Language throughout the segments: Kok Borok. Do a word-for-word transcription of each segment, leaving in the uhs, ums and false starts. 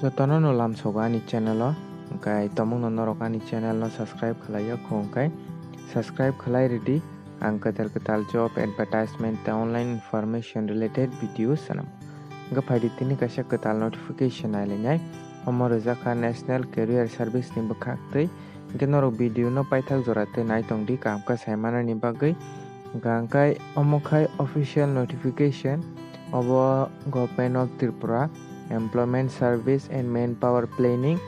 Jotono no lamsogo ani channel o, hwnkhe tomungno norok ani channel no subscribe khlai ya kho hwnkhe subscribe khlai rwdi. Ang kwtal kwtal job advertisement tei online information related video swnam. Hwnkhe phaidi tini kaisa kwtal notification nailainai. Omo rwjak kha National Career Service ni bwkhak twi. Hwnkhe norok video no paithak jora tei naitongdi kaham khe saimanani bagwi. Hwnkhe omo khai official notification, obo Government of Tripura, Employment Service and Manpower Planning,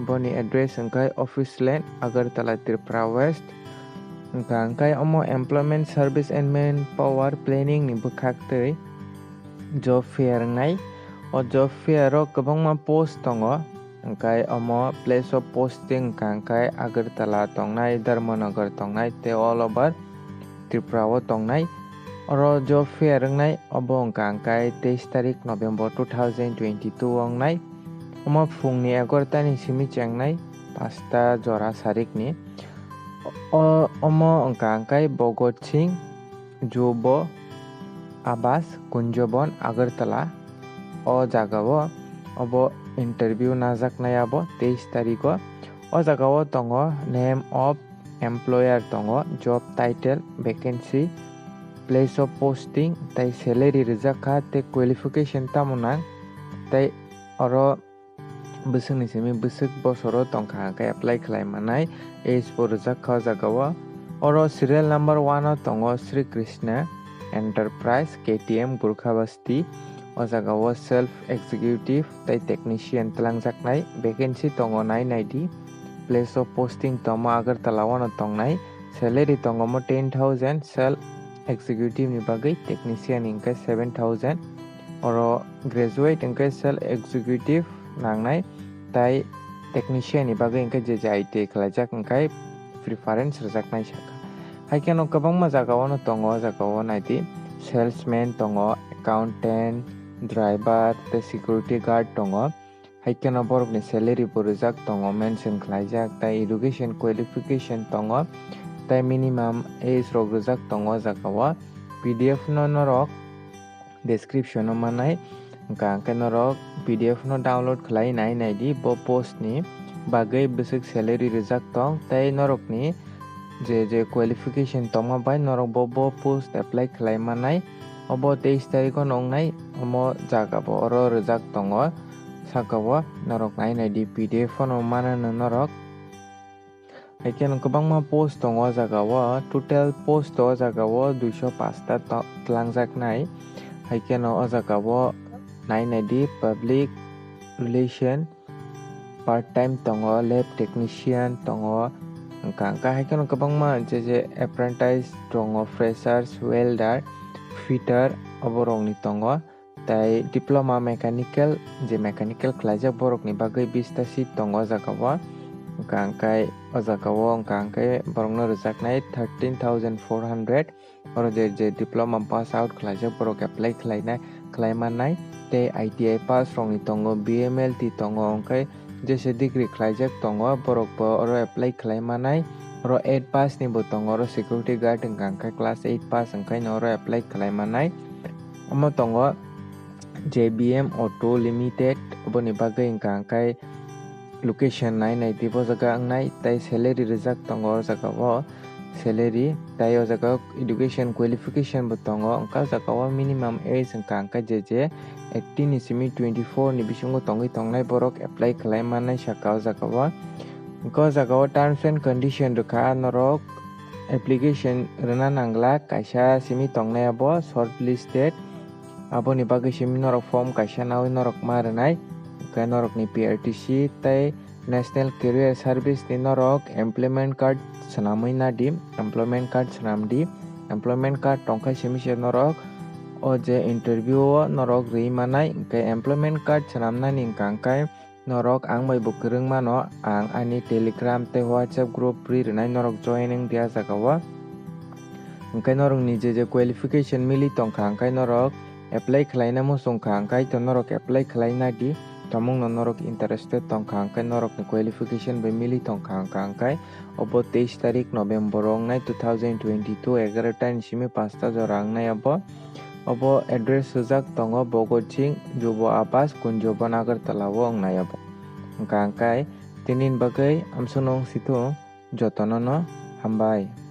boni address hwnkhe Office Lane, Agartala, Tripura West. Hwnkhe omo Employment Service and Manpower Planning ni bwkhak twi job fair wngnai. O job fair o kwbangma post tongo. Hwnkhe omo place of posting hwnkha hwnkhe Agartala tongnai, Dharmanagar tongnai tei all over Tripura o tongnai. Oro job fair wngnai obo hwnkha hwnkhe teis tarik November two thousand twenty-two o wngnai. Omo phungni egarota ni simi chengnai pasta jora sarikni. O, omo hwnkha hwnkhe Bhagat Singh Jubo Awas, Kunjabon, Agartala. O jagao obo interview najaknai abo teis tarigo. O jagao tongo name of employer tongo, job title, vacancy, place of posting, tei salary rwjak kha, tei qualification tamo nang, tei oro bwswkni simi bwswk bosoro tongkha hwnkhe apply khlai manai age bo rwjak kha o jagao. Oro serial number one o tongo Sri Krishna Enterprise, K T M, Gurkha Basti. O jagao self executive tei technician twlangjaknai vacancy tongo, nai naidi. Place of posting tongmo Agartala o no tongnai. Salary tongo mo ten thousand, self executive ni bagwi, technician hwnkhe seven thousand. Oro graduate hwnkhe self executive nangnai, tai technician ni bagwi hwnkhe je je I T I khlaijak hwnkhe preference rwjaknai sakha. Hai kheno kwbangma jagao no tongo, o jagao naidi salesman tongo, accountant, driver tei security guard tongo. Hai kheno borokni salary bo rwjak tongo, mention khlaijak, tei education qualification tongo, tei minimum age rok rwjak tongo o jagao. P D F no norok description o manai, hwnkha hwnkhe norok P D F no download khlai nai naidi, bo post ni bagwi bwswk salary rwjak tong, tei norokni je je qualification tongma bai norok bo, bo post apply khlai manai. Obo teis tarikh o nongnai, omo jaga bo oro rwjak tongo, saka o norok nai naidi, P D F no manano norok. Hai kheno kwbangma post tongo o jaga o, total post o jaga o duiso paanch ta to-, twlangjaknai. Hai kheno o jaga o nai naidi public relation, part time tongo, lab technician tongo, hwnkha hwnkha hai kheno kwbangma je je apprentice tongo, freshers, welder, fitter, oborokni tongo. Tai diploma mechanical, je mechanical khlaijak borokni bagwi bish ta seat tongo o jaga o. Hwnkha hwnkhe o jaga o hwnkha hwnkhe borokno rwjaknai thirteen thousand four hundred. Oro je je diploma pass out khlaijak borok apply khlainai, khlai mannai. Tei I T I pass rokni tongo, B M L T tongo, hwnkhe jesa degree khlaijak tongo, borok bo oro apply khlai manai. Oro eight pass ni bo tongo, oro security guard hwnkha hwnkhe class eight pass hwnkhe no oro apply khlai manai. Omo tongo J B M Auto Limited, oboni bagwi hwnkha hwnkhe location nai nai tei bo jaga wngnai, tei salary rwjak tongo o jaga o. Salary, tei o jaga o education qualification bo tongo, hwnkhe o jaga o minimum age hwnkha hwnkhe je je eighteen ni simi twenty four ni bisingo tongwi tongnai borok apply khlai mannai saka o jaga o. Hwnkhe o jaga o terms and condition rwkha norok application rwna nangla, kaisa simi tongnai abo shortlisted, aboni bagwi simi norok form kaisa nawi norok ma rwnai, hwnkhe norokni P R T C tei National Career Service ni norok employment card swnamwi nadi, employment card swnamdi. Employment card tongkha simi se norok o je interview o norok rwi manai, hwnkhe employment card swnamnani hwnkha hwnkhe norok ang bai bo kwrwng mano, ang ani Telegram tei WhatsApp group rwi rwnai, norok join wng di a jaga o. Hwnkhe norokni je je qualification mili tongkha, hwnkhe norok apply khlaina muchungkha, hwnkhe to norok apply khlai nadi. Tomungno norok interested tongkha, hwnkhe norokni qualification bai mili tongkha, hwnkha hwnkhe obo teis tarik November o wngnai two thousand twenty-two, egarota ni simi panchta jora wngnai obo. Obo address swijak tongo Bhagat Singh Jubo Awas, Kunjabon, Agartala o wngnai obo. Hwnkha hwnkhe tinini bagwi amsonong sithung, jotono no hambai.